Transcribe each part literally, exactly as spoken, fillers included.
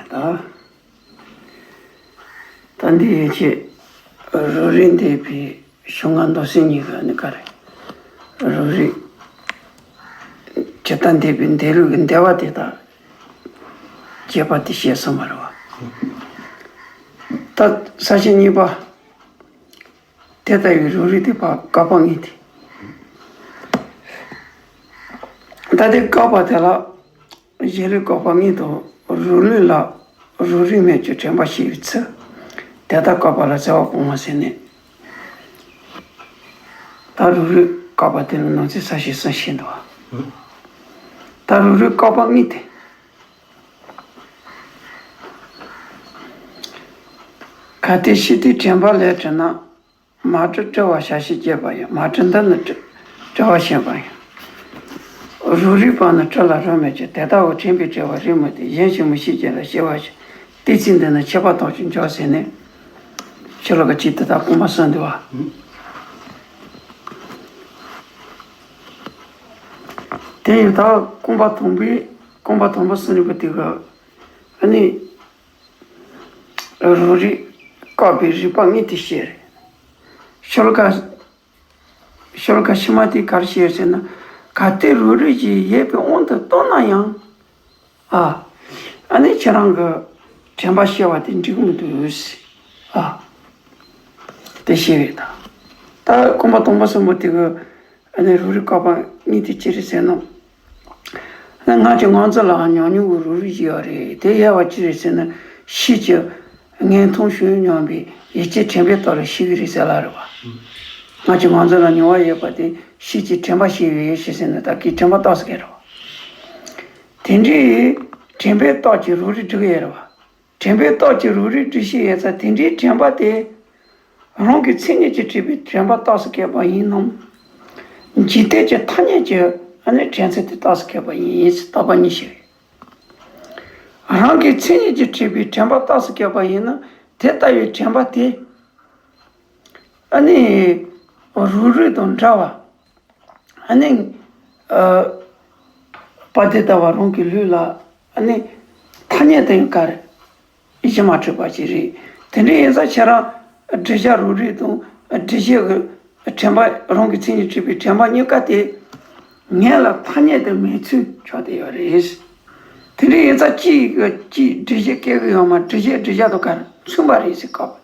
ད་ད་འདི་ཡན་ཆད་རོ་རིག་འདས་པའི་གཞུང་ལྔ་མདོ་སེམས་གཉིས་ཀ་ནི་ག་རེ། རོ་རིག་ཇི་ལྟར་འདས་པའི་འདས་ལུགས་ཀྱི་འདས་པ་དེ་དག་རྒྱས་པ་དེ་བཤད་སོང་བ་རེད་བ། ད་ས་བཅད་གཉིས་པ། དེ་ལྟ་བུའི་རོ་རིག་དེ་བཀག་པ་ཉིད་དེ། ད་དེ་བཀག་པ་དེ་ལ་གཞི་ལུས་བཀག་པ་ཉིད་དོ། རོ་ལུས་ལ་རོ་རིག་མེད་ཀྱི་དྲན་པ་སྐྱེ་བའི་ཚུལ། དེ་ལྟར་བཀག་པ་ལ་བྱ་བ་སྤོང་བ་ཟེར་ནས། ད་རོ་རིག་བཀག་པ་དེ་ལ་ནང་ཚན་ས་བཅད་གསུམ་བཤད་འདུག་བ། ད་རོ་རིག་བཀག་པ་ཉིད་དེ། གལ་ཏེ་ཤེས་དུས་དྲན་པ་ལས་གྲོལ་ན། མ་གྲོལ་གྲོལ་བར་བྱ་ཞེས་བརྗོད་པ་ཡང་མ་གྲོལ་འདི་ནི་གྲོལ་བར་བྱེད་པ་ཡང་། རོ་རིག་པ་ནི་གྲོལ་ལ་རོ་མེད་ཀྱི་དེ་ལྟ་བུ་དྲན་པས་གྲོལ་བ་རིག་མི་སྟེ་གཞན་གྱིས་མི་ཤེས་ཀྱང་ལ་ཤེས་པར་བྱེད། དེའི་ཚེ་འདི་ནི་ཁྱད་པར་དག་ཅིང་འཇོག་ཟེར་ནས། ཤོ་ལོ་ཀ་གཅིག་དེ་དག་རྐང་པ་གསུམ་འདུག་བ། དེ་ཡིན་ད་རྐང་པ་དང་པོའི་རྐང་པ་དང་པོ་གསུམ་པོ་དེ་ག་ཨ་ནི། རོ་རིག་བཀག་པའི་རིགས་པ་ལྔ་དེ་བཤད་རེད། ཤོ་ལོ་ཀ་ཤོ་ལོ་ཀ་ཕྱི་མ་དེ་ག་རེ་བཤད་ཟེར་ན། གལ་ཏེ་རོ་རིག་ཅེས་ཡོད་པའི་དབང་དུ་བཏང་ན་ཡང་། ཨ། ཨ་ནི་ཁྱེད་རང་གི་དྲན་པ་ཤེས་པ་དེ་འགྲིག་མི་འདུག་ཟེར། ཨ། དེ་བཤད་རེད་ད། ད་རྐང་པ་དང་པོ་གསུམ་པོ་དེ་གི། ཨ་ནི་རོ་རིག་བཀག་པ་ཉིད་དེ་ཅི་རེད་ཟེར་ན། ང་ཚོའི་ངང་ཚུལ་ལའང་ཉམས་མྱོང་གི་རོ་རིག་ཅིག་ཡོད་རེད། དེ་ཡོད་པ་ཅི་རེད་ཟེར་ན། ཤེས་ཀྱི་ངན་མཐོང་ཤུགས་སྙོམས་པའི་ཡིད་ཀྱི་དྲན་པའི་སྟོབས་ལ་ཤེས་ཀྱི་རེད་ཟེར་ལབ་རེད་བ། ང་ཚོའི་ངང་ཚུལ་ལ་མྱོང་བ་ཡོད་པ་དེ་ཤེས་ཀྱི་དྲན་པ་ཤེས་པའི་ཡིད་ཤེས་ཟེར་ན་ད་གི་དྲན་པ་རྟོགས་སུ་སྐྱེ་རེད་བ། དེ་འདྲའི་དྲན་པའི་སྟོབས་ཀྱིས་རོ་རིག་སྒྲིག་གི་ཡོད་རེད་བ། དྲན་པའི་སྟོབས་ཀྱིས་རོ་རིག་སྒྲིག་ཤེས་ཡོད་ཙང་དེ་འདྲའི་དྲན་པ་དེ། རང་གི་མཚན་ཉིད་ཀྱིས་གྲུབ་པའི་དྲན་པ་རྟོགས་སུ་སྐྱེས་པ་ཡིན་ནམ། འཇིག་རྟེན་གྱི་ཐ་སྙད་ཀྱི་ཨ་ནི་དྲན་ཚུལ་དེ་རྟོགས་སུ་སྐྱེས་པ་ཡིན་ཟེར་བརྟག་པ་གཉིས་ཤིག་རེད། རང་གི་མཚན་ཉིད་ཀྱིས་གྲུབ་པའི་དྲན་པ་རྟོགས་སུ་སྐྱེས་པ་ཡིན་ན་དེ་ལྟ་བུའི་དྲན་པ་དེ། ཨ་ནི། རོ་རིག་དང་འདྲ་བ། ཨ་ནི། ཨ། པ་དེ་ལྟ་བུ་རང་གི་ལུས་ལ་ཨ་ནི་ཐ་སྙད་དུ་ཡང་དཀར་གཞི་མ་གྲུབ་པ་ཞིག་རེད། དེ་འདྲ་ཡིན་ཙང་ཁྱེད་རང་སྒྲིབ་བྱ་རོ་རིག་དང་སྒྲིབ་བྱེད་ཀྱི་དྲན་པ་རང་གི་མཚན་ཉིད་གྲུབ་པའི་དྲན་པ་གཉིས་ཀ་དེ་ངེས་ལ་ཐ་སྙད་དུ་མེད་ཚུལ་ཆགས་བསྡད་ཡོད་རེད། དེ་འདྲ་ཡིན་ཙང་གཅིག་གིས་གཅིག་སྒྲིབ་བྱེད་སྐྱེ་གི་ཡོད་མ་སྒྲིབ་བྱེད་སྒྲིབ་བྱ་དང་དཀར་མཚུངས་པ་རེད་ཟེར་སྐབས།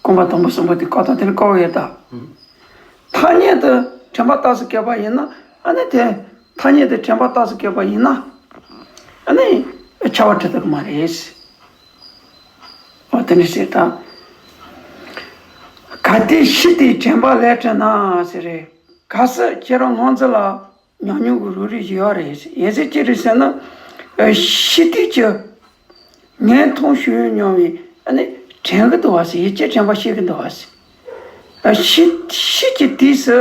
རྐང་པ་དང་པོ་གསུམ་པོ་དེ་བཀག་སྟངས་དེ་ནི་བཀག་ཡོད་ད། ཐ་སྙད་དུ་དྲན་པ་རྟོགས་སུ་སྐྱེས་པ་ཡིན་ན་ཨ་ནི་དེ་ཐ་སྙད་དུ་དྲན་པ་རྟོགས་སུ་སྐྱེས་པ་ཡིན་ན་ཨ་ནི་ཁྱབ་པ་གྲུབ་ཐུབ་ཀྱི་མ་རེད། འོ་དེ་ནི་ཟེར་ད། གལ་ཏེ་ཤེས་དུས་དྲན་པ་ལས་གྲོལ་ན་ཟེར་རེད། གལ་སྲིད་ཁྱེད་རང་ངང་ཚུལ་ལ། ཉམས་མྱོང་གི་རོ་རིག་ཅིག་ཡོད་རེད། ཡིན་ཟེར་ཅི་རེད་ཟེར་ན། ཨ། ཤེས་དུས་ཀྱི་ངན་མཐོང་ཤུགས་སྙོམས་པའི་ཨ་ནི་དྲན་གྱི་འདུག་བ་ཟེར། ཡིད་ཀྱི་དྲན་པ་ཤེས་ཀྱི་འདུག་བ་ཟེར། ཨ། ཤེས་ཤེས་ཀྱི་དུས་སུ་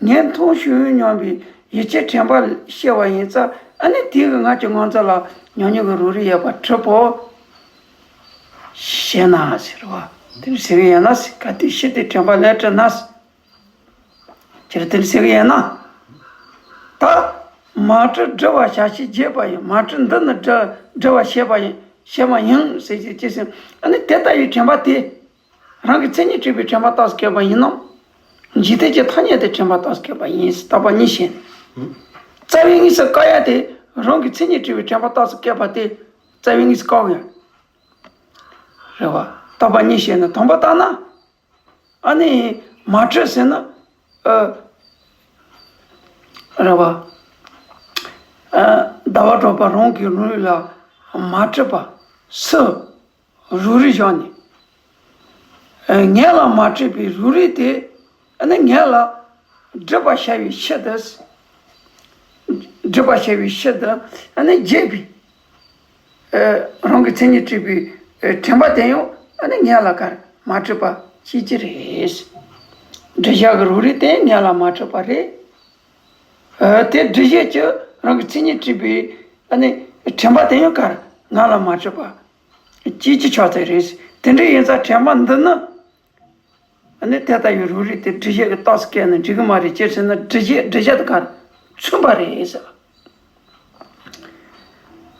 ངན་མཐོང་ཤུགས་སྙོམས་པའི་ཡིད་ཀྱི་དྲན་པ་ཤེས་པ་ཡིན་ཙང་ཨ་ནི་དེ་གི་ང་ཚོའི་ངང་ཚུལ་ལ་ཉམས་མྱོང་གི་རོ་རིག་ཡོད་པ་གྲུབ་བོ། ཞེ་ན་ཟེར་བ། དེ་ཟེར་གི་ཡིན་ན་ཟེར། གལ་ཏེ་ཤེས་དུས་དྲན་པ་ལས་གྲོལ་ན་ཟེར། ཅིར་དེར་ཟེར་གི་ཡིན་ན། ད། མ་གྲོལ་སྒྲིབ་པར་བྱ་ཞེས་བརྗོད་པ་ཡིན། མ་གྲོལ་འདི་ནི་སྒྲིབ་སྒྲིབ་པར་བྱེད་པ་ཡིན་བྱེད་པ་ཡིན་ཟེར་གྱི་ཅི་ཟེར། ཨ་ནི་དེ་ལྟ་བུའི་དྲན་པ་དེ། རང་གི་མཚན་ཉིད་གྲུབ་པའི་དྲན་པ་རྟོགས་སུ་སྐྱེས་པ་ཡིན་ནམ། འཇིག་རྟེན་གྱི་ཐ་སྙད་དུ་དྲན་པ་རྟོགས་སུ་སྐྱེས་པ་ཡིན་ཟེར་བརྟག་པ་གཉིས་བྱས་ནས། རྩ་བའི་དངོས་སུ་བཀག་ཡ་དེ་རང་གི་མཚན་ཉིད་གྲུབ་པའི་དྲན་པ་རྟོགས་སུ་སྐྱེས་པ་དེ་རྩ་བའི་དངོས་སུ་བཀག་ཡ། རེད་བ། བརྟག་པ་གཉིས་བྱས་ནས་དང་པོ་བརྟག་ན། ཨ་ནི་མ་གྲོལ་ཟེར་ན། ཨ། རེད་བ། ཨ། ཟླ་བ་གྲགས་པ་རང་གི་ལུས་ལ་མ་གྲུབ་པ་སུ་རོ་རིག་བཞག་ནས། ཨ། ངེས་ལ་མ་གྲུབ་པའི་རོ་རིག་དེ་ཨ་ནི་ངེས་ལ་སྒྲིབ་པར་བྱ་བའི་ཕྱིར་དུ། སྒྲིབ་པར་བྱ་བའི་ཕྱིར་དུ་ཨ་ནི་བྱས་པའི། ཨ། རང་གི་མཚན་ཉིད་གྲུབ་པའི། ཨ། དྲན་པ་དེ་ཡང་ཨ་ནི་ངེས་ལ་གར་མ་གྲུབ་པ་ཅིག་ཅིག་རེད། སྒྲིབ་བྱ་གི་རོ་རིག་དེ་ངེས་ལ་མ་གྲུབ་པ་རེད། ཨ། དེ་སྒྲིབ་བྱེད་ཀྱི་རང་གི་མཚན་ཉིད་གྲུབ་པའི་ཨ་ནི་དྲན་པ་དེ་ཡང་གར་ངེས་ལ་མ་གྲུབ་པ་ཅིག་ཅིག་ཆགས་ཚར་རེད། དེ་འདྲ་ཡིན་ཙང་དྲན་པ་འདི་ནི། ཨ་ནི་དེ་ལྟ་བུའི་རོ་རིག་དེ་སྒྲིབ་བྱེད་ཀྱི་རྟགས་སུ་བཀལ་ན་འགྲིག་གི་མ་རེད། ཅི་ཟེར་ན་སྒྲིབ་བྱེད་སྒྲིབ་བྱེད་དང་གར་མཚུངས་པ་རེད་ཟེར།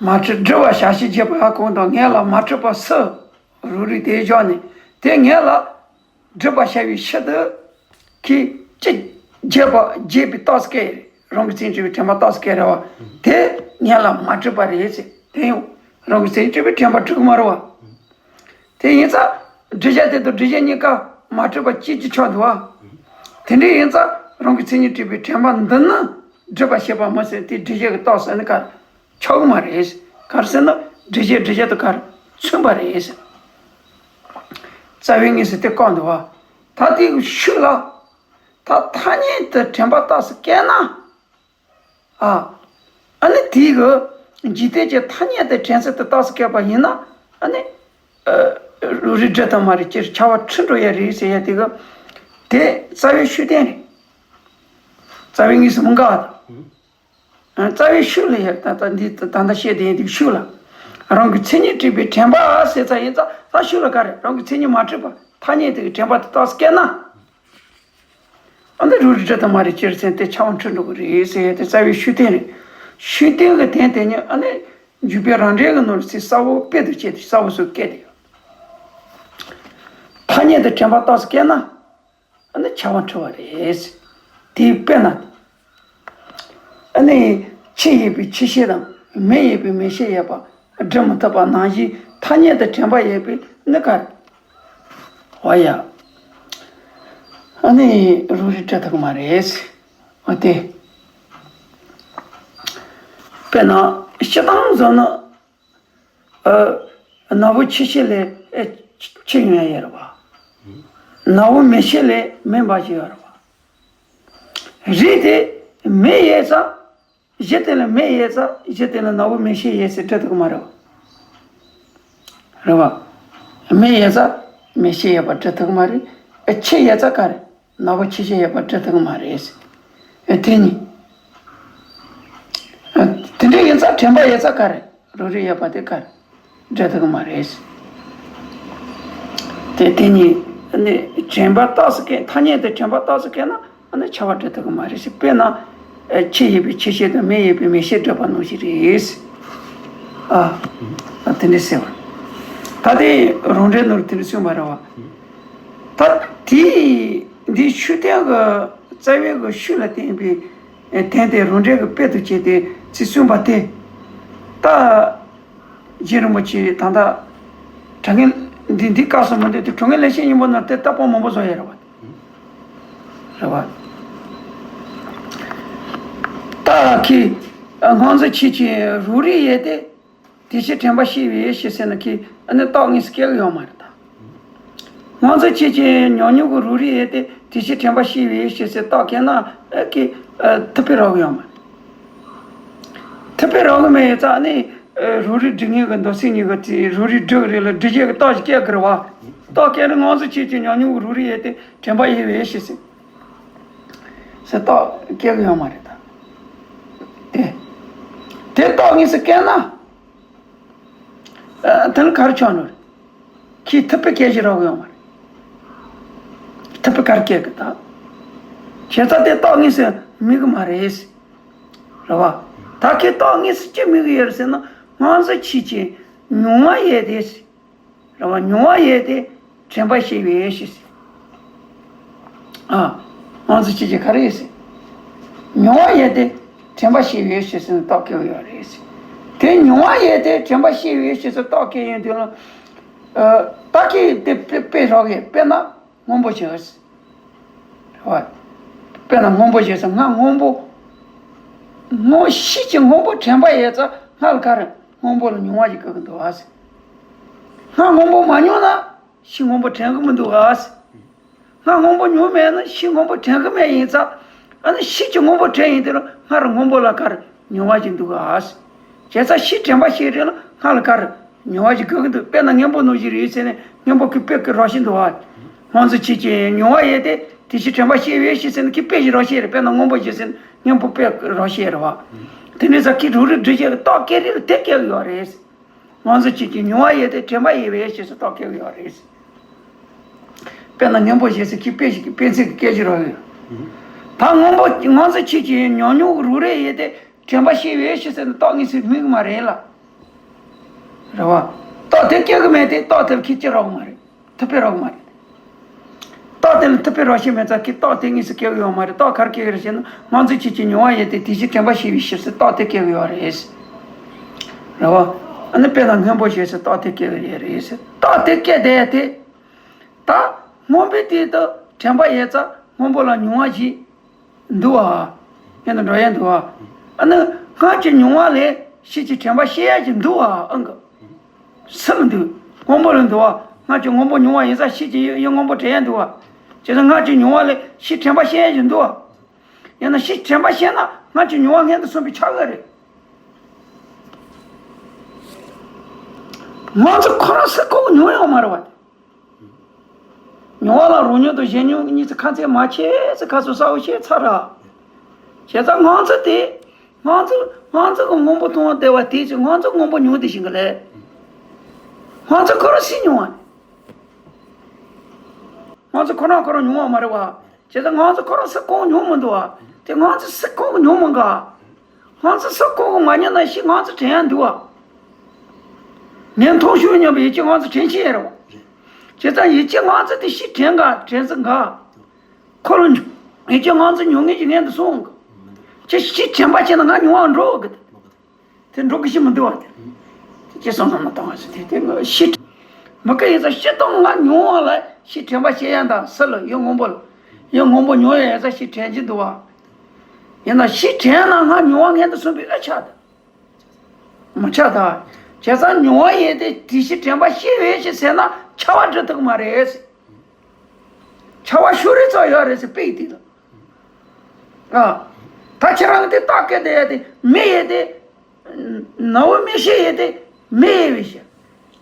མ་སྤྲུལ་སྒྲུབ་པ་བྱ་ཕྱིར་བགྱིས་པ་གང་དང་། ངེད་ལ་མ་སྤྲུལ་པ་སུ། རང་རིག་དེ་བཞག་ནས་དེ་ངེད་ལ་སྒྲུབ་པ་བྱ་བའི་ཕྱིར་དུ་ཁྱེད་ཅི་བགྱིས་པ་བགྱིས་པའི་རྟགས་སུ་སྐད་རེད། རང་གི་མཚན་ཉིད་སྤྲུལ་པའི་དྲན་པ་རྟགས་སུ་སྐད་རེད་བ། དེ་ངེད་ལ་མ་སྤྲུལ་པ་རེད་ཟེར། དེ་ཡང་རང་གི་མཚན་ཉིད་སྤྲུལ་པའི་དྲན་པ་སྤྲུལ་གི་མ་རེད་བ། དེ་ཡིན་ཙང་སྒྲུབ་བྱ་དེ་དང་སྒྲུབ་བྱེད་གཉིས་ཀ་མ་གྲུབ་པ་གཅིག་གིས་ཆགས་འདུག་བ། དེ་འདྲ་ཡིན་ཙང་རང་གི་མཚན་ཉིད་སྤྲུལ་པའི་དྲན་པ་འདི་ནི་སྒྲུབ་པ་བྱེད་པ་མ་ཟད་དེ་སྒྲུབ་བྱེད་ཀྱི་རྟགས་སུ་ནི་ག་ཆགས་ཀྱི་མ་རེད། ག་རེ་ཟེར་ན་སྒྲུབ་བྱེད་སྒྲུབ་བྱེད་དུ་ག་རེ་མཚུངས་པ་རེད། རྩ་བའི་དངོས་སུ་དེ་བཀག་འདུག་བ། ད་དེའི་ཤུགས་ལ་ད་ཐ་སྙད་དུ་དྲན་པ་རྟགས་སུ་བཀལ་ན། ཨ། ཨ་ནི་དེའི་གི་འཇིག་རྟེན་གྱི་ཐ་སྙད་དེ་དྲན་ཚུལ་དུ་རྟགས་སུ་བཀལ་བ་ཡིན་ན། ཨ་ནི། ཨ། རང་རིག་སྒྲུབ་ཐུབ་མ་རེད། སྤྱིར་ཁྱབ་པ་འཁྲུལ་འགྲོ་ཡ་རེད་ཟེར་ཡ་དེ་གི། དེ་རྩ་བའི་ཤུགས་བསྟན་རེད། རྩ་བའི་དངོས་སུ་མི་འགལ་བ་དང་། ཨ། རྩ་བའི་ཤུགས་ལ་ཡ་ད་ལྟ་འདི་ད་ལྟ་བཤད་དེ་ཡིན་དེ་གི་ཤུགས་ལ། རང་གི་མཚན་ཉིད་སྤྲུལ་པའི་དྲན་པ་ཟེར་ཚར་ཡིན་ཙང་ད་ཤུགས་ལ་ག་རེ་རང་གི་མཚན་ཉིད་མ་གྲུབ་པ་ཐ་སྙད་དེ་གི་དྲན་པ་དེ་རྟགས་སུ་བཀལ་ན། ཨ་ནི་རང་རིག་སྒྲུབ་ཐུབ་མ་རེད། སྤྱིར་མཚན་དེ་ཁྱབ་པ་འཁྲུལ་འགྲོ་གི་རེད་ཟེར་ཡ་དེ་རྩ་བའི་ཤུགས་བསྟན་རེད། ཤུགས་བསྟན་གྱི་དོན་དེ་ཉིད་ཨ་ནི་འཇུག་པའི་རང་འགྲེལ་གྱི་ནང་ལ་ཚིག་གསལ་པོ་དཔེ་དང་བཅས་ཏེ་གསལ་པོ་བཟོས་བཀལ་ཏེ་ཡོད། ཐ་སྙད་དུ་དྲན་པ་རྟགས་སུ་བཀལ་ན་ཨ་ནི་ཁྱབ་པ་འཁྲུལ་བ་རེད། དེའི་དཔེར་ན། ཨ་ནི་ཆོས་ཡོད་པའི་ཆོས་ཤེས་དང་མི་ཡོད་པའི་མི་ཤེས་ཡོད་པ་སྒྲུབ་མི་ཐུབ་པ་ནང་བཞིན་ཐ་སྙད་དུ་དྲན་པ་ཡོད་པའི་ནི་ག་རེ། འོ་ཡ། ཨ་ནི་རང་རིག་སྒྲུབ་ཐུབ་ཀྱི་མ་རེད། འོ་དེ། དཔེར་ན་སྤྱིར་བཏང་བཟོ་ན། ཨ། ནོར་བུ་ཆོས་ཤེས་ལས་ཨེ་ཆོས་ཡོད་ཡོད་རེད་བ། ནོར་བུ་མེད་ཤེས་ལས་མེད་འབའ་ཞིག་ཡོད་རེད་བ། རིགས་དེ་མེད་ཡོད་ཙང་། གཞི་དེ་ལ་མེད་ཡོད་ཙང་གཞི་དེ་ལ་ནོར་བུ་མེད་ཤེས་ཡོད་ཟེར་སྒྲུབ་ཐུབ་ཀྱི་མ་རེད་བ། རེད་བ། མེད་ཡོད་ཙང་མེད་ཤེས་ཡོད་པ་སྒྲུབ་ཐུབ་ཀྱི་མ་རེད། ཨ། ཆོས་ཡོད་ཙང་ག་རེ། ནོར་བུ་ཆོས་ཤེས་ཡོད་པ་སྒྲུབ་ཐུབ་ཀྱི་མ་རེད། ཨ། དེ་ནི། ཨ། དེ་འདྲ་ཡིན་ཙང་དྲན་པ་ཡོད་ཙང་ག་རེ། རང་རིག་ཡོད་པ་དེ་ག་རེ། སྒྲུབ་ཐུབ་ཀྱི་མ་རེད། དེ་དེ་ནི་ནི་དྲན་པ་རྟགས་སུ་བཀལ། ཐ་སྙད་དུ་དྲན་པ་རྟགས་སུ་བཀལ་ན་ཨ་ནི་ཁྱབ་པ་སྒྲུབ་ཐུབ་ཀྱི་མ་རེད་ཟེར། དཔེར་ན། ཨ། ཆོས་ཡོད་པའི་ཆོས་ཤེས་དང་མི་ཡོད་པའི་མི་ཤེས་སྒྲུབ་པ་ནང་བཞིན་རེད། ཨ། ཨ། དེ་འདྲ་ཟེར་བ། ད་དེ་རང་འགྲེལ་ནང་དེ་འདྲ་གསུངས་པ་རེད་བ། ད་དེ་འདི་ཤུགས་བསྟན་གྱི་རྩ་བའི་གི་ཤུགས་ལ་བརྟེན་པའི་དོན་དེ་རང་འགྲེལ་གྱི་དཔེ་དང་བཅས་ཏེ་ཚིག་གསུངས་པ་དེ། ད་རྗེ་རིན་པོ་ཆེ་ད་ལྟ་དྲང་ངེས་འདི་འདི་སྐབས་སུ་མི་འདོད་དེ་དྲང་ངེས་ལེགས་བཤད་སྙིང་པོ་ནང་དེ་ལྟ་སྤང་མང་པོ་བཟོ་ཡ་རེད་བ། རེད་བ། ད་ཁི་སྔོ་འཛིན་ཆོས་ཅན་རང་རིག་ཡོད་དེ། དེ་ཕྱིར་དྲན་པ་ཤེས་པའི་ཕྱིར་ཟེར་ན་ཁི་ཨ་ནི་རྟགས་དངོས་སུ་སྐྱེ་གི་ཡོད་མ་རེད་ད། སྔོ་འཛིན་ཆོས་ཅན་ཉམས་མྱོང་གི་རང་རིག་ཡོད་དེ་དེ་ཕྱིར་དྲན་པ་ཤེས་པའི་ཕྱིར་ཟེར་རྟགས་སྐྱེ་ན་ཨ་ཁི་ཨ་ཐུབ་པའི་རག་གི་ཡོད་མ་རེད། ཐུབ་པའི་རག་གི་མེད་ཡོད་ཙང་ཨ་ནི་ཨ་རང་རིག་སྒྲུབ་ངེས་ཀྱི་མདོ་ཚིག་གཉིས་ཀྱི་དེ་རང་རིག་སྒྲུབ་རེད་ལ་སྒྲུབ་བྱེད་ཀྱི་རྟགས་ཤིག་སྐྱེ་དགོས་རེད་བ། རྟགས་སྐྱེ་ན་སྔོ་འཛིན་ཆོས་ཅན་ཉམས་མྱོང་གི་རང་རིག་ཡོད་དེ་དྲན་པ་ཡོད་པའི་ཕྱིར་ཟེར། ཟེར་རྟགས་སྐྱེ་གི་ཡོད་མ་རེད་ད། དེ། དེ་རྟགས་དངོས་སུ་སྐྱེ་ན། ཨ། དེ་ནི་ག་རེ་ཆགས་ནོ་རེད། ཁྱེད་ཐུབ་པའི་སྐད་ཅིག་རག་གི་ཡོད་མ་རེད། ཐུབ་པའི་ག་རེ་སྐད་གི་ད། བྱས་ཙང་དེ་རྟགས་དངོས་སུ་དམིགས་གི་མ་རེད། རེད་བ། ད་ཁྱེད་རྟགས་དངོས་སུ་ཅི་དམིགས་གི་ཡོད་རེད་ཟེར་ན་སྔོ་འཛིན་ཆོས་ཅན་མྱོང་བ་ཡོད་དེ། རེད་བ། མྱོང་བ་ཡོད་དེ་དྲན་པ་ཤེས་པའི་ཕྱིར་ཟེར། ཨ། སྔོ་འཛིན་ཆོས་ཅན་ག་རེ་ཡོད་ཟེར། མྱོང་བ་ཡོད་དེ་དྲན་པ་ཤེས་པའི་ཕྱིར་ཟེར་ནས་རྟགས་སྐྱེ་གི་ཡོད་རེད་ཟེར། དེ་མྱོང་བ་ཡོད་དེ་དྲན་པ་ཤེས་པའི་ཕྱིར་ཟེར་རྟགས་སྐྱེ་ཡོང་དུས་ལ། ཨ། རྟགས་སྐྱེ་དེ་དཔེ་དཔེ་རག་གི་དཔེར་ན་སྔོན་པོ་ཞིག་ཟེར། རེད་བ། དཔེར་ན་སྔོན་པོ་ཞིག་ཟེར། སྔ་སྔོན་པོ། སྔོན་ཕྱིས་ཀྱི་སྔོན་པོ་དྲན་པ་ཡོད་ཙང་སྔ་ལ་ག་རེ་སྔོན་པོ་ལ་མྱོང་བ་ཞིག་སྐྱེ་གི་འདུག་ཨ་ཟེར། སྔ་སྔོན་པོ་མ་མྱོང་ན་ཕྱིས་སྔོན་པོ་དྲན་གི་མི་འདུག་ཨ་ཟེར། སྔ་སྔོན་པོ་མྱོང་མེད་ན་ཕྱིས་སྔོན་པོ་དྲན་གི་མེད་ཡིན་ཙང་། ཨ་ནི་ཕྱིས་ཀྱི་སྔོན་པོ་དྲན་ཡིན་དུས་ལ་སྔར་སྔོན་པོ་ལ་ག་རེ་མྱོང་བ་ཞིག་འདུག་ཨ་ཟེར། བྱས་ཙང་ཕྱིས་དྲན་པ་ཤེས་རེད་ལ་སྔ་ལ་ག་རེ་མྱོང་བ་ཞིག་སྐྱེ་གི་འདུག་དཔེར་ན་སྔོན་པོ་ནང་བཞིན་རེད་ཟེར་ནས་སྔོན་པོ་ཁོས་དཔེ་གི་རང་བཞིན་འདུག་ཨ། སྔོ་འཛིན་ཆོས་ཅན་མྱོང་བ་ཡོད་དེ་དེ་ཕྱིར་དྲན་པ་ཤེས་པའི་ཕྱིར་ཟེར་ནས་ཁོས་དཔེ་ཞིག་རང་བཞིན་རེད། དཔེར་ན་སྔོན་པོ་ཞིག་ཟེར་ནས་སྔོན་པོ་དཔེ་རང་བཞིན་རེད་བ། དེ་འདྲ་ཙང་ཁོས་རང་རིག་སྒྲུབ་བྱེད་ཀྱི་རྟགས་སྐྱེ་རིགས་ལ་དེ་སྐྱེ་གི་ཡོད་རེད། སྔོ་འཛིན་ཆོས་ཅན་མྱོང་བ་ཡོད་དེ་དྲན་པ་ཡོད་པའི་ཕྱིར་ཟེར་རྟགས་སྐྱེ་གི་ཡོད་རེད། དཔེར་ན་སྔོན་པོ་ཞིག་ཟེར་ཁོས་དཔེ་ཞིག་གི་དཔེ་མཚོན་གྱི་སྐད་ཅིག་རང་ཡོད། ད་སྔོན་པོ་སྔོ་འཛིན་ཆོས་ཅན་ཉམས་མྱོང་གི་རང་རིག་ཡོད་དེ་དྲན་པ་ཤེས་པའི་ཕྱིར་ཟེར་ནས་རྟགས་དངོས་སུ་དམིགས་མ་རེད་ལ། རེད་བ། རྟགས་དེ་སྐྱེ་གི་མེད་དེ་རྟགས་དེར་ཁྱེད་སྐྱེ་རོགས་མ་རེད། ཐུབ་པའི་རོགས་མ་རེད། རྟགས་དེ་ལ་ཐུབ་པའི་རོགས་ཤེས་མེད་ཙང་ཁྱེད་རྟགས་དེ་དངོས་སུ་སྐྱེ་གི་ཡོད་མ་རེད། རྟགས་ག་རེ་སྐྱེ་གི་རེད་ཟེར་ན་སྔོ་འཛིན་ཆོས་ཀྱི་མྱོང་བ་ཡོད་དེ་དེ་བཞིན་དྲན་པ་ཤེས་པའི་ཕྱིར་ཟེར་རྟགས་དེ་སྐྱེ་གི་ཡོད་རེད། རེད་བ། ཨ་ནི་དཔེར་ན་སྔོན་པོ་ཞེས་ཟེར་རྟགས་དེ་སྐྱེ་གི་ཡོད་རེད་ཟེར་རྟགས་དེ་སྐྱེ་བསྡད་དེ། ད་སྔོན་པོའི་དུས་དུ་དྲན་པ་ཡོད་ཙང་སྔོན་པོ་ལ་མྱོང་བ་ཞིག་འདུག་བ། ཡིན་དུ་འགྲོ་ཡ་འདུག་བ། ཨ་ནི་སྔར་གྱི་མྱོང་བ་ལས་ཕྱིས་ཀྱི་དྲན་པ་སྐྱེ་ཡ་ཞིག་འདུག་བ་ཨང་གི། སུ་ལ་འདུག་སྔོན་པོ་ལ་འདུག་བ། སྔར་གྱི་སྔོན་པོ་མྱོང་བ་ཡིན་ཙང་ཕྱིས་ཀྱི་ཡུལ་ཡུལ་སྔོན་པོ་དྲན་ཡ་འདུག་བ། བྱས་ཙང་སྔར་གྱི་མྱོང་བ་ལས་ཕྱིས་དྲན་པ་སྐྱེ་ཡ་ཞིག་འདུག་བ། ཡང་ན་ཕྱིས་དྲན་པ་སྐྱེ་ན་སྔར་གྱི་མྱོང་བ་སྔོན་དུ་སོང་བའི་ཆགས་ཡ་རེད། ང་ཚོ་ཁོ་རང་སུ་ཁོ་མྱོང་ཡོད་མ་རེད་བ། མྱོང་བ་ལ་རོ་མྱོང་དང་བཞིན་མྱོང་གཉིས་ཀྱི་ཁ་ཚིག་མ་ཕྱེ་ཚེ་ཁ་སོ་སའོ་ཤེས་ཚར་ར། བྱས་ཙང་ང་ཚོ་དེ། ང་ཚོ་ང་ཚོ་གི་སྔོན་པོ་མཐོང་བ་བདེ་བ་དེ་ཚོ་ང་ཚོ་སྔོན་པོ་མྱོང་དེ་བཞིན་གི་ལས། ང་ཚོ་ཁོ་རང་སུས་མྱོང་བ། ང་ཚོ་ཁོ་རང་ཁོ་རང་མྱོང་བ་མ་རེད་བ། བྱས་ཙང་ང་ཚོ་ཁོ་རང་སུ་ཁོང་མྱོང་མི་འདུག་བ། དེ་ང་ཚོ་སུ་ཁོང་གི་མྱོང་མི་འགའ། ང་ཚོ་སུ་ཁོང་གི་མ་མྱོང་ན་ཤི་ང་ཚོ་དྲན་ཡ་འདུག་བ། ངས་མཐོང་ཤུལ་མྱོང་བའི་ཡིད་ཀྱི་ང་ཚོ་དྲན་ཤེས་ཡ་རེད་བ། བྱས་ཙང་ཡིད་ཀྱི་ང་ཚོ་དེ་ཤི་དྲན་ག་དྲན་ཟིན་ག་ཁོ་རང་ཡིད་ཀྱི་ང་ཚོ་མྱོང་ངེས་ཀྱི་ངན་དུ་སོང་གི། ཁྱེད་ཤི་དྲན་པ་བྱས་ན་ང་མྱོང་བ་འགྲོ་གི། དེ་འགྲོ་གི་ཤི་མི་འདུག་བ་དེ། དེ་ཅི་སོང་ན་མ་གཏོང་བ་ཟེར་དེ་དེ་ང་ཤི། མི་ཁ་ཡིན་ཙང་ཤི་སྟངས་ང་མྱོང་བ་ལ་ཤི་དྲན་པ་བྱེད་ཡ་འདྲ་སུ་ལ་ཡུལ་སྔོན་པོ་ལ། ཡུལ་སྔོན་པོ་མྱོང་ཡ་ཡིན་ཙང་ཤི་དྲན་གྱི་འདུག་བ། ཡིན་ན་ཤི་དྲན་ན་ང་མྱོང་བ་ངན་དུ་སོང་བའི་ཨ་ཆགས་ད། མ་ཆགས་ད། བྱས་ཙང་མྱོང་བ་ཡིན་ཏེ་དེ་ཤི་དྲན་པ་ཤི་བའི་ཤི་ཟེར་ན་ཆགས་པ་སྒྲུབ་ཐུབ་ཀྱི་མ་རེད། ཆགས་པ་ཤུགས་རེ་ཙམ་ཡོད་རེད་ཟེར་དཔེ་ཡིས་དེ་ལ། ཨ། ད་ཁྱེད་རང་དེ་རྟགས་སྐད་དེ་ཡ་དེ་མེ་ཡིན་ཏེ། ནམ་བུ་མེ་ཤི་ཡིན་ཏེ་མེ་ཡིན་པའི་ཤི།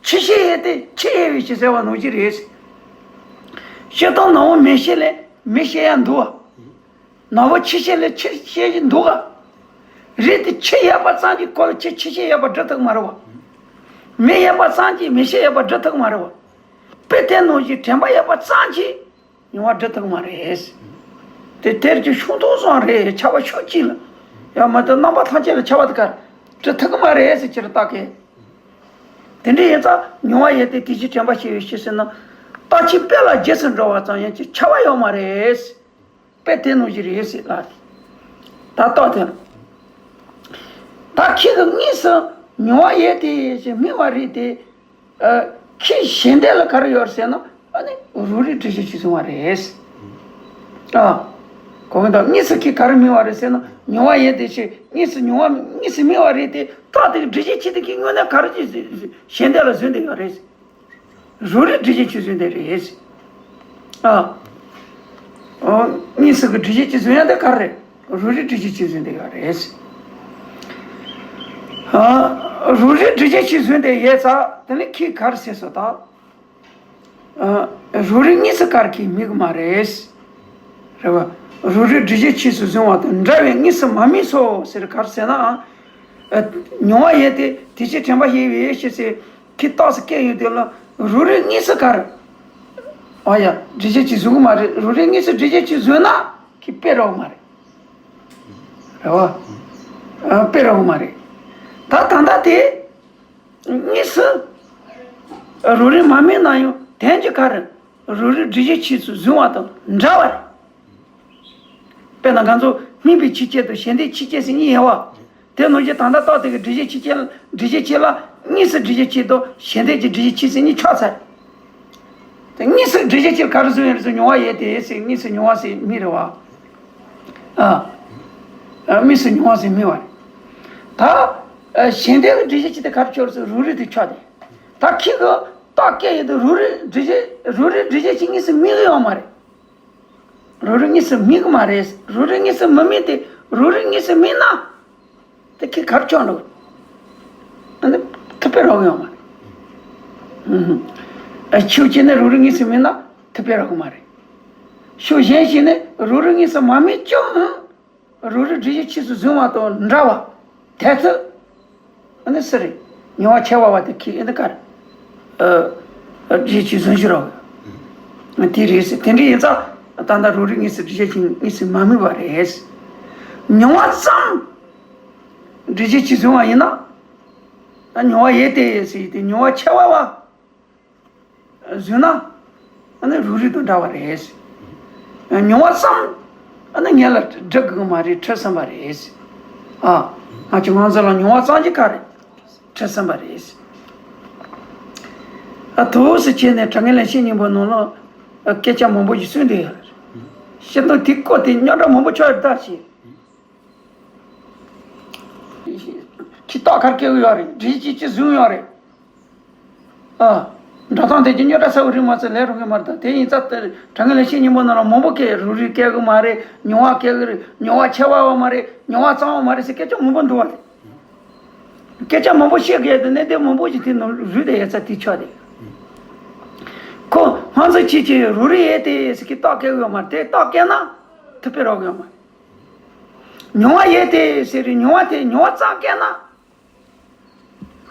ཁྱི་ཤི་ཡིན་ཏེ་ཁྱི་ཡིན་པའི་ཤི་ཟེར་བ་ནང་བཞིན་རེད། ཤི་སྟངས་ནམ་བུ་མེ་ཤི་ལས་མེ་ཤི་ཡ་འདུག་བ། ནམ་བུ་ཁྱི་ཤི་ལས་ཁྱི་ཤི་ཡ་འདུག་ག་རེད་དེ་ཁྱི་ཡོད་པ་ཙམ་གྱིས་ཁོ་ལ་ཁྱི་ཁྱི་ཤི་ཡོད་པ་སྒྲུབ་ཐུབ་མ་རེད་བ། མེ་ཡོད་པ་ཙམ་གྱིས་མེ་ཤི་ཡོད་པ་སྒྲུབ་ཐུབ་མ་རེད་བ། དཔེ་དེ་ནང་བཞིན་དྲན་པ་ཡོད་པ་ཙམ་གྱིས། མྱོང་བ་སྒྲུབ་ཐུབ་ཀྱི་མ་རེད། དེ་དེར་གྱི་ཤུགས་ཐོག་སོང་རེད་ཆགས་པ་ཤུགས་གཅིག་ལ། ཡང་མ་གཏོགས་རྣམ་པ་ཐམས་ཅད་ལ་ཆགས་པ་དེ་གར་སྒྲུབ་ཐུབ་ཀྱི་མ་རེད་ཟེར་ཁྱེད་རང་ལྟ་གི། དེ་འདྲ་ཡིན་ཙང་མྱོང་བ་ཡོད་དེ་དེ་ཕྱིར་དྲན་པ་ཤེས་པའི་ཕྱིར་ཟེར་ན། རྟགས་ཆོས་དཔེ་ལ་རྗེས་སུ་འགྲོ་བ་ཙམ་ཡིན་གྱི་ཆགས་པ་ཡོད་མ་རེད། དཔེ་དེ་ནང་བཞིན་རེད་ཟེར་ལ། ད་རྟགས་དེ་ལ། ད་ཁྱེད་ཀྱི་དངོས་སུ་མྱོང་བ་ཡོད་དེ་ཞེས་སྨྲས་པ་རེད་དེ། ཨ། ཁྱེད་གཞན་དོན་ལ་ག་རེ་ཡོད་ཟེར་ན་ཨ་ནི་རང་རིག་སྒྲིབ་བྱེད་ཀྱིས་བཟུང་བ་རེད། ཨ། གོ་གི་འདུག་དངོས་སུ་ཁྱེད་ག་རེ་སྨྲས་པ་རེད་ཟེར་ན་མྱོང་བ་ཡོད་དེ་ཞེས་དངོས་སུ་མྱོང་བ་དངོས་སུ་སྨྲས་པ་རེད་དེ་རྟགས་དེ་གི་སྒྲིབ་བྱེད་ཆོས་དེ་གི་དངོས་གནས་ག་རེ་གཞན་དོན་ལ་བཟུང་བསྡད་ཡོད་རེད། རང་རིག་སྒྲིབ་བྱེད་ཆོས་བཟུང་བསྡད་རེད། ཨ། ཨོ། དངོས་སུ་གི་སྒྲིབ་བྱེད་ཆོས་བཟུང་ཡ་དེ་ག་རེ་རེད། རང་རིག་སྒྲིབ་བྱེད་ཆོས་བཟུང་བསྡད་ཡོད་རེད། ཨ། རང་རིག་སྒྲིབ་བྱེད་ཆོས་བཟུང་བསྡད་ཡོད་ཙང་དེ་ནི་ཁྱེད་ག་རེ་ཟེར་སོང་ད། ཨ། རང་རིག་དངོས་སུ་ག་རེ་ཁྱེད་སྨྲས་ཀྱི་མ་རེད། རེད་བ། རང་རིག་སྒྲིབ་བྱེད་ཆོས་སུ་བཟུང་བ་དང་འདྲ་བའི་དངོས་སུ་མ་སྨྲས་སོ་ཟེར་ག་རེ་ཟེར་ན། ཨ། མྱོང་བ་ཡོད་དེ་དེ་ཕྱིར་དྲན་པ་ཤེས་པའི་ཕྱིར་ཟེར། ཁྱེད་རྟགས་སུ་སྐད་ཡོད་དེ་ལ་རང་རིག་དངོས་སུ་ག་རེ། ཨ་ཡ། སྒྲིབ་བྱེད་ཆོས་བཟུང་གི་མ་རེད། རང་རིག་དངོས་སུ་སྒྲིབ་བྱེད་ཆོས་བཟུང་ན་ཁྱེད་དཔེ་རག་གི་མ་རེད། རེད་བ། ཨ། དཔེ་རག་གི་མ་རེད། ད་ད་ལྟ་དེ། དངོས་སུ་རང་རིག་མ་སྨྲས་ན་ཡང་དོན་གྱིས་ག་རེ། རང་རིག་སྒྲིབ་བྱེད་ཆོས་སུ་བཟུང་བ་དང་འདྲ་བ་རེད། དཔེར་ན་ང་ཚོ་སྨྲས་པའི་ཆོས་ཅན་དང་ཞེ་འདོད་ཆོས་ཅན་ཟེར་གཉིས་ཡོད་བ། དེ་ནང་བཞིན་ད་ལྟ་རྟགས་དེ་གི་སྒྲིབ་བྱེད་ཆོས་ཅན། སྒྲིབ་བྱེད་ཆོས་ལ་དངོས་སུ་སྒྲིབ་བྱེད་ཆོས་དང་ཞེ་འདོད་ཀྱི་སྒྲིབ་བྱེད་ཆོས་ཟེར་གཉིས་ཆགས་ཚར། དེ་དངོས་སུ་སྒྲིབ་བྱེད་ཆོས་ག་རེ་བཟུང་ཡོད་རེད་ཟེར་མྱོང་བ་ཡོད་དེ་ཟེར་དངོས་སུ་མྱོང་བ་ཟེར་སྨྲས་རེད་བ། ཨ། ཨ། དངོས་སུ་མྱོང་བ་ཟེར་སྨྲས་པ་རེད། ད། ཨ། ཞེ་འདོད་ཀྱི་སྒྲིབ་བྱེད་ཆོས་དེ་ག་རེ་ཆགས་རེད་ཟེར་རང་རིག་དེ་ཆགས་ཏེ། ད་ཁྱེད་ཀྱི་རྟགས་སྐད་ཡོད་དེ་རང་རིག་སྒྲིབ་བྱེད་རང་རིག་སྒྲིབ་བྱེད་ཆོས་དངོས་སུ་སྨྲས་ཀྱི་ཡོད་མ་རེད། རང་རིག་དངོས་སུ་སྨྲས་ཀྱི་མ་རེད། རང་རིག་དངོས་སུ་མི་སྨྲས་ཏེ་རང་རིག་དངོས་སུ་སྨྲས་ན། དེ་ཁྱེད་ག་རེ་ཆགས་འགྲོ། ཨ་ནི་ཐུབ་པའི་རག་གི་ཡོད་མ་རེད། ཨ། ཕྱོགས་གཅིག་ནས་རང་རིག་དངོས་སུ་སྨྲས་ན་ཐུབ་པའི་རག་གི་མ་རེད། ཕྱོགས་གཞན་ཞིག་ནས་རང་རིག་དངོས་སུ་མ་སྨྲས་ཀྱང་རང་རིག་སྒྲིབ་བྱེད་ཆོས་སུ་བཟུང་བ་དང་འདྲ་བ། དེ་ཚོ། ཨ་ནི་སུ་རེད། མྱོང་བ་ཆེ་བ་བ་དེ་ཁྱེད་ཨ་ནི་ག་རེ། ཨ། སྒྲིབ་བྱེད་ཆོས་བཟུང་ཞིག་རོ། དེ་རེད་ཟེར། དེ་འདྲ་ཡིན་ཙང་ད་ལྟ་རང་རིག་དངོས་སུ་སྒྲིབ་བྱེད་ཆོས་དངོས་སུ་མ་སྨྲས་པ་རེད། མྱོང་བ་ཙམ་སྒྲིབ་བྱེད་ཆོས་བཟུང་བ་ཡིན་ན། ད་མྱོང་བ་ཡོད་དེ་ཟེར་ཏེ་མྱོང་བ་ཆེ་བ་བ་བཟུང་ན། ཨ་ནི་རུ་རི་དང་འདྲ་བ་རེད། མྱོང་བ་ཙམ་ཨ་ནི་ངེད་ལ་འགྲིག་གི་མ་རེད། ཁྲིད་ཟིན་པ་རེད། ཨ། ང་ཚོ་ང་ཚོ་ལ་མྱོང་བ་ཙམ་གྱིས་ག་རེ་ཁྲིད་ཟིན་པ་རེད། ཨ། དུས་སུ་བྱས་ནས་དྲང་ངེས་ལན་ཤེས་སྙིང་པོ་ནང་ལ་སྐད་ཆ་མང་པོ་ཞིག་གསུངས་བསྡད་ཡོད་རེད། བཤད་སྟངས་དེ་བཀོད་དེ་རྙོག་དྲ་མང་པོ་ཆགས་ཡོད་ད་ཞེས། ཁྱི་ཏོག་གར་སྐྱེ་གི་ཡོད་རེད། འདྲིས་ཀྱི་ཅི་བཟུང་ཡོད་རེད། ཨ། འགྲོ་སྟངས་དེ་ཀྱི་རྙོག་དྲ་ས་བོ་རིགས་མ་ཚད་ལས་རུང་གི་མ་རེད། ད་དེ་ཡིན་ཙང་དེ་དྲང་ངེས་ལན་ཤེས་སྙིང་པོ་ནང་ལ་མང་པོ་སྐད་རུ་རི་སྐད་གི་མ་རེད། མྱོང་བ་སྐད་གི་རེད། མྱོང་བ་ཆེ་བ་བ་མ་རེད། མྱོང་བ་གཙང་བ་མ་རེད་ཟེར་སྐད་ཆ་མང་པོ་འདུག་བ་རེད། སྐད་ཆ་མང་པོ་བཤད་དགོས་དེ་གནད་དོན་མང་པོ་ཞིག་དེ་ནང་རུལ་བསྡད་ཡོད་ཙང་དེ་ཆགས་དེ། ཁོ་ང་ཚོ་ཁྱི་ཁྱི་རུ་རི་ཡོད་དེ་ཟེར་གི་ཏོག་སྐད་གི་ཡོད་མ་རེད། དེ་ཏོག་སྐད་ན་ཐུབ་པའི་རོགས་ཡོད་མ་རེད། མྱོང་བ་ཡོད་དེ་ཟེར་རེད། མྱོང་བ་དེ་མྱོང་བ་ཙམ་སྐད་ན།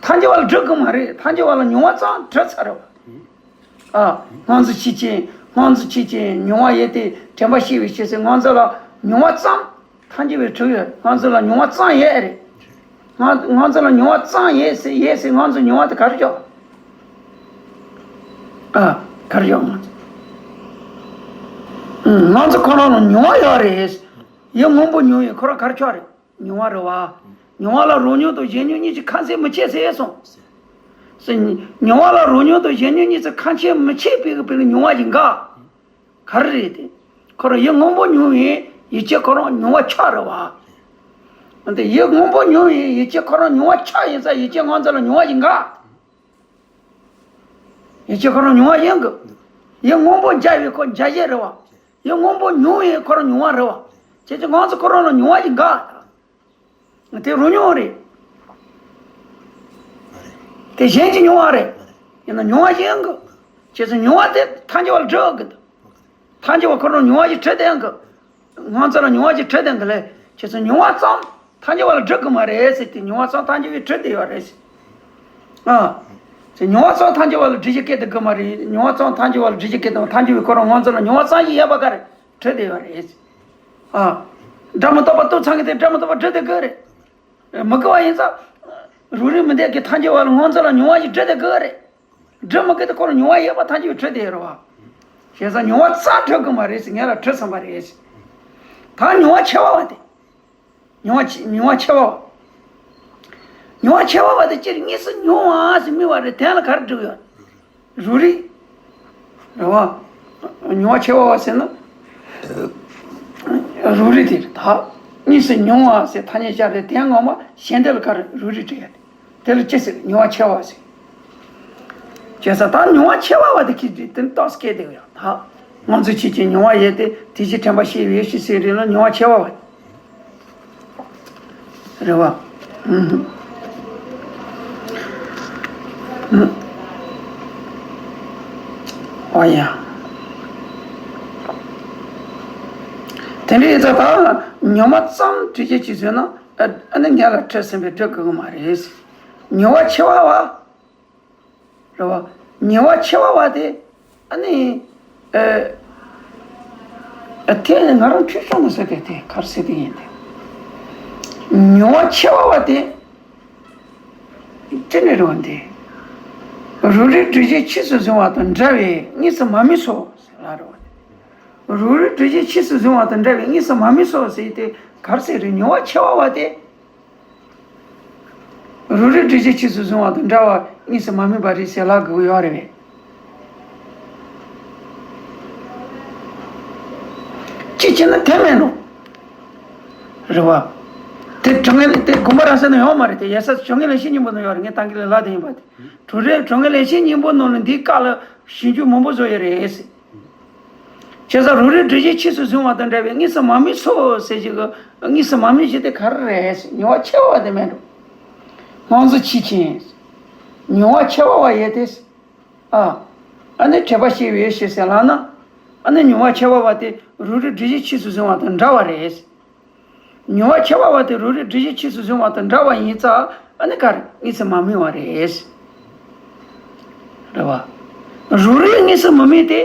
ཐལ་འགྱུར་བ་ལ་འགྲིག་གི་མ་རེད། ཐལ་འགྱུར་བ་ལ་མྱོང་བ་ཙམ་འགྲིག་ཚར་རེད་བ། ཨ། སྔོན་འཛིན་ཕྱི་རྐྱེན། སྔོན་འཛིན་ཕྱི་རྐྱེན་མྱོང་བ་ཡོད་དེ་དྲན་པ་སྐྱེ་བའི་ཕྱིར་ཟེར། ང་ཚོ་ལ་མྱོང་བ་ཙམ་ཐལ་འགྱུར་བས་གྲུབ་ཡོད། ང་ཚོ་ལ་མྱོང་བ་ཙམ་ཡོད་རེད། ང་ང་ཚོ་ལ་མྱོང་བ་ཙམ་ཡོད་ཟེར་ཡོད་ཟེར། ང་ཚོ་མྱོང་བ་དེ་ག་རེ་ཆགས། ཨ། ག་རེ་ཆགས། ང་ཚོ་ང་ཚོ་ཁོ་རང་ལ་མྱོང་བ་ཡོད་རེད། ཡུལ་སྔོན་པོ་མྱོང་ཡོད། ཁོ་རང་ག་རེ་ཆགས་རེད། མྱོང་བ་རེད་བ། མྱོང་བ་ལ་རོ་མྱོང་དང་གཞན་མྱོང་གཉིས་ཀྱི་ཁ་འཛིན་མི་བྱེད་ཟེར་སོང་། ཟེར། མྱོང་བ་ལ་རོ་མྱོང་དང་གཞན་མྱོང་གཉིས་ཀྱི་ཁ་འཛིན་མི་བྱེད་པའི་གི་བར་ནས་མྱོང་བ་ཞིག་འགག་ག་རེ་རེད་དེ། ཁོ་རང་ཡུལ་སྔོན་པོ་མྱོང་བའི་ཡུལ་ཅན་ཁོ་རང་མྱོང་བ་ཆགས་རེད་བ། འདི་ཡུལ་སྔོན་པོ་མྱོང་བའི་ཡུལ་ཅན་ཁོ་རང་མྱོང་བ་ཆགས་ཡིན་ཙང་ཡུལ་ཅན་ང་ཚོ་ལ་མྱོང་བ་ཞིག་འགག་ཡུལ་ཅན་ཁོ་རང་མྱོང་བ་ཡིན་གི། ཡུལ་སྔོན་པོ་འཇལ་བའི་ཁོ་འཇལ་བྱེད་རེད་བ། ཡུལ་སྔོན་པོ་མྱོང་བའི་ཁོ་རང་མྱོང་བ་རེད་བ། བྱས་ཙང་ང་ཚོ་ཁོ་རང་ལ་མྱོང་བ་ཞིག་འགག་དེ་རོ་མྱོང་རེད། དེ་གཞན་གྱི་མྱོང་བ་རེད། ཡིན་ན་མྱོང་བ་ཞིག་ཡིན་གི། བྱས་ཙང་མྱོང་བ་དེ་ཐལ་འགྱུར་བ་ལ་འགྲིག་གི། ཐལ་འགྱུར་བ་ཁོ་རང་མྱོང་བ་ཞིག་གྲུབ་བསྡད་ཡོད་གི། ང་ཚོ་ལ་མྱོང་བ་ཞིག་གྲུབ་བསྡད་ཡོད་གི་ལས། བྱས་ཙང་མྱོང་བ་ཙམ་ཐལ་འགྱུར་བ་ལ་འགྲིག་གི་མ་རེད་ཟེར་ཏེ། མྱོང་བ་ཙམ་ཐལ་འགྱུར་བས་གྲུབ་བསྡད་ཡོད་རེད་ཟེར། ཨ། ཟེར། མྱོང་བ་ཙམ་ཐལ་འགྱུར་བ་ལ་སྒྲིབ་བྱེད་སྐད་དེ་དགོས་མ་རེད། མྱོང་བ་ཙམ་ཐལ་འགྱུར་བ་ལ་སྒྲིབ་བྱེད་སྐད་དང་ཐལ་འགྱུར་བས་ཁོ་རང་ང་ཚོ་ལ་མྱོང་བ་ཙམ་ཞིག་ཡོད་པ་ག་རེ་གྲུབ་བསྡད་ཡོད་རེད་ཟེར། ཨ། སྒྲ་མི་རྟག་པ་རྟོགས་ཚང་གི་དེ་སྒྲ་མི་རྟག་པ་གྲུབ་བསྡད་དགོས་རེད། མི་དགོས་པ་ཡིན་ཙང་། རུ་རི་མི་འདོད་ཀྱི་ཐལ་འགྱུར་བ་ལ་ང་ཚོ་ལ་མྱོང་བ་ཞིག་གྲུབ་བསྡད་དགོས་རེད། སྒྲུབ་མི་དགོས་དེ་ཁོ་རང་མྱོང་བ་ཡོད་པ་ཐལ་འགྱུར་བས་གྲུབ་བསྡད་ཡོད་རེད་བ། བྱས་ཙང་མྱོང་བ་ཙམ་གྲུབ་གི་མ་རེད་ཟེར། ངེད་ལ་གྲུབ་ཚང་བ་རེད་ཟེར། ད་མྱོང་བ་ཆེ་བ་བ་དེ། མྱོང་བ་ཆེ་མྱོང་བ་ཆེ་བ་བ། མྱོང་བ་ཆེ་བ་བ་དེ་སྤྱིར་དངོས་སུ་མྱོང་བ་ཟེར་དམིགས་པ་རེད། དོན་ལ་ག་རེ་འགྲིག་ཡོད། རུ་རི། རེད་བ། མྱོང་བ་ཆེ་བ་བ་ཟེར་ན། རུ་རི་དེ་རེད་ད། དངོས་སུ་མྱོང་བ་ཟེར་ཐ་སྙད་བཞག་རེད། དོན་ངོ་མ་གཞན་དེ་ལ་ག་རེ་རུ་རི་འགྲིག་ཡོད་རེད། དེ་ལ་ཅི་ཟེར། མྱོང་བ་ཆེ་བ་ཟེར། བྱས་ཙང་ད་མྱོང་བ་ཆེ་བ་བ་དེ་ཁྱི་དེ་རྟགས་སུ་སྐད་དེ་ཡང་ད། ང་ཚོ་ཁྱི་ཁྱི་མྱོང་བ་ཡོད་དེ་དེ་ཕྱིར་དྲན་པ་སྐྱེ་བའི་ཕྱིར་ཟེར་རེད་ལ་མྱོང་བ་ཆེ་བ་བ། རེད་བ། ཨུམ། ཨུམ། ཨོ་ཡ། དེ་འདྲའི་ཡིན་ཙང་ད་ཉོན་མོངས་ཙམ་དྲི་བྱེད་ཅིག་བཟོས་ན་ཨ་ཨ་ནི་ངེད་ལ་འཕྲད་ཟིན་པས་འགྲིག་གི་མ་རེད། ཉེ་བ་ཆེ་བ་བ། རེད་བ། ཉེ་བ་ཆེ་བ་བ་དེ་ཨ་ནི་ཨ་ཨ་དེ་ང་རང་འཁྲུལ་སོང་ནི་ཟེར་དེ་དེ་གར་ཟེར་དེ་ཡིན་ཏེ། ཉེ་བ་ཆེ་བ་བ་དེ་ཅི་ནས་རེད་བ་འདི། རུ་རིགས་སྒྲིབ་བྱེད་ཕྱིས་སུ་བཟུང་བ་དང་འདྲ་བས་དངོས་སུ་མ་དམིགས་སོ་ཟེར་ལ་རེད་བ། རུ་རིགས་སྒྲིབ་བྱེད་ཕྱིས་སུ་བཟུང་བ་དང་འདྲ་བས་དངོས་སུ་མ་དམིགས་སོ་ཟེར་དེ་གར་ཟེར་རེད། ཉེ་བ་ཆེ་བ་བ་དེ། རུ་རིགས་སྒྲིབ་བྱེད་ཕྱིས་སུ་བཟུང་བ་དང་འདྲ་བ་དངོས་སུ་མ་དམིགས་པ་རེད་ཟེར་ལབ་དགོས་ཀྱི་ཡོད་རེད་པས། གཅིག་བྱས་ན་དེ་མིན་འགྲོ། རེད་བ། དེ་དྲང་ངེས་དེ་དགོངས་པ་རབ་གསལ་ན་ཡོད་མ་རེད་དེ། ཡ་ས་དྲང་ངེས་ལེགས་བཤད་སྙིང་པོ་ན་ཡོད་རེད། ངས་ད་གིན་ལ་ལབ་དེ་ཡིན་པ་དེ། དྲང་རེད། དྲང་ངེས་ལེགས་བཤད་སྙིང་པོ་ནང་ལ་འདིའི་སྐབས་ལ་ཞིབ་འཇུག་མང་པོ་བཟོ་ཡོད་རེད་ཟེར། བྱས་ཙང་རུ་རིགས་སྒྲིབ་བྱེད་ཕྱིས་སུ་བཟུང་བ་དང་འདྲ་བའི་དངོས་སུ་མ་དམིགས་སོ་ཟེར་གྱི་གི་དངོས་སུ་མ་དམིགས་ཞེས་དེ་ག་རེ་རེད་ཟེར། ཉེ་བ་ཆེ་བ་དེ་མིན་འགྲོ། སྔོན་འཛིན་ཕྱི་རྐྱེན། མྱོང་བ་ཆེ་བ་བ་ཡོད་དེ། ཨ། ཨ་ནི་འཕྲད་པ་སྐྱེ་བའི་ཕྱིར་ཟེར་ལབ་ན། ཨ་ནི་མྱོང་བ་ཆེ་བ་བ་དེ་རུ་རིགས་སྒྲིབ་བྱེད་ཕྱིས་སུ་བཟུང་བ་དང་འདྲ་བ་རེད། མྱོང་བ་ཆེ་བ་བ་དེ་རུ་རིགས་སྒྲིབ་བྱེད་ཕྱིས་སུ་བཟུང་བ་དང་འདྲ་བ་ཡིན་ཙང་ཨ་ནི་ག་རེ་དངོས་སུ་མ་དམིགས་པ་རེད། རེད་བ། རུ་རིགས་དངོས་སུ་མི་དམིགས་ཏེ།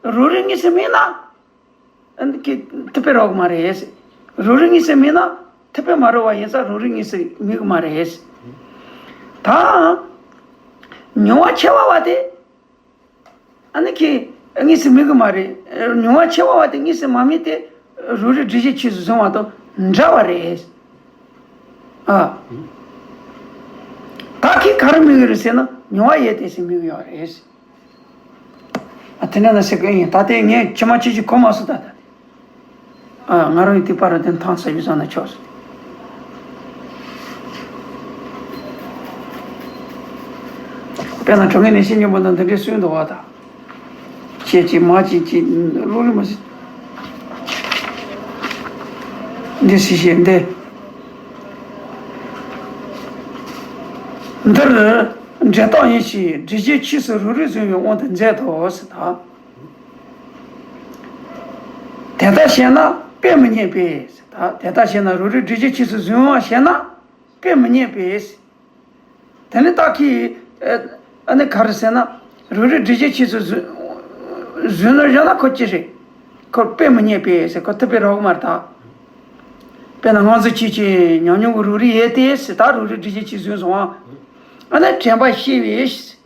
རུ་རིགས་དངོས་སུ་དམིགས་ན། ཨ་ནི་ཀྱི་ཐུབ་པའི་རོགས་མ་རེད། རུ་རིགས་དངོས་སུ་དམིགས་ན་ཐུབ་པའི་མ་རེད་བ། ཡིན་ཙང་རུ་རིགས་དངོས་སུ་དམིགས་མ་རེད། ད་མྱོང་བ་ཆེ་བ་བ་དེ། ཨ་ནི་ཁྱེད་དངོས་སུ་དམིགས་གི་མ་རེད། མྱོང་བ་ཆེ་བ་བ་དེ་དངོས་སུ་མ་དམིགས་ཏེ། རོ་རིག་སྒྲིབ་བྱེད་ཆོས་སུ་བཟུང་བ་དང་འདྲ་བ་རེད། ཨ། ད་ཁྱེད་ག་རེ་དམིགས་ཡོད་རེད་ཟེར་ན། མྱོང་བ་ཡོད་དེ་ཟེར་དམིགས་ཡོད་རེད། ཨ། དེ་འདྲ་ན་ཟེར་གི་ཡིན། ད་ལྟའི་ངས་ཕྱི་མ་ཅི་ཞིག་གོ་མ་སོང་ད་ལྟ། ཨ། ང་རང་ཡི་དེ་པར་དེ་མཐོང་ས་ཡོད་བཟང་ན་ཆོག་ཟེར། དཔེར་ན་གྲོང་ཁྱེར་ནས་ཤེས་སྙོམས་པོ་དང་འདི་འདྲའི་སུན་དུ་བ་དང་། ཁྱེད་ཀྱིས་མ་ཅིག་ཅིག་བློ་ལུས་མ་ཟིན། འདི་སྲིད་ཞེས་འདི། འདིར་འབྲས་རྟགས་ཡིན་ཞེས་སྒྲིབ་བྱེད་ཆོས་སུ་རོ་རིག་བཟུང་བའི་དབང་དུ་མཛད་དོ་ཟེར་ད། དེ་ལྟར་བཤད་ན་དཔེ་མི་སྙན་པས་ཟེར་ད། དེ་ལྟར་བཤད་ན་རོ་རིག་སྒྲིབ་བྱེད་ཆོས་སུ་བཟུང་བ་བཤད་ན་དཔེ་མི་སྙན་པས། དེ་ནི་རྟགས་ཀྱིས། ཨ་ནི་ག་རེ་ཟེར་ན། རོ་རིག་སྒྲིབ་བྱེད་ཆོས་སུ་བཟུང་བཟུང་ནོ་བཞག་ན་ཁོ་ཅི་རེད། ཁོ་དཔེ་མི་སྙན་པས་ཟེར། ཁོ་ཐུབ་པའི་རོགས་མ་རེད་ད། དཔེར་ན་སྔོ་འཛིན་ཆོས་ཅན་ཉམས་མྱོང་གི་རོ་རིག་ཡོད་དེ་ཟེར་ད། རོ་རིག་སྒྲིབ་བྱེད་ཆོས་བཟུང་སོང་བ། ཨ་ནི་དྲན་པ་ཤེས་པས།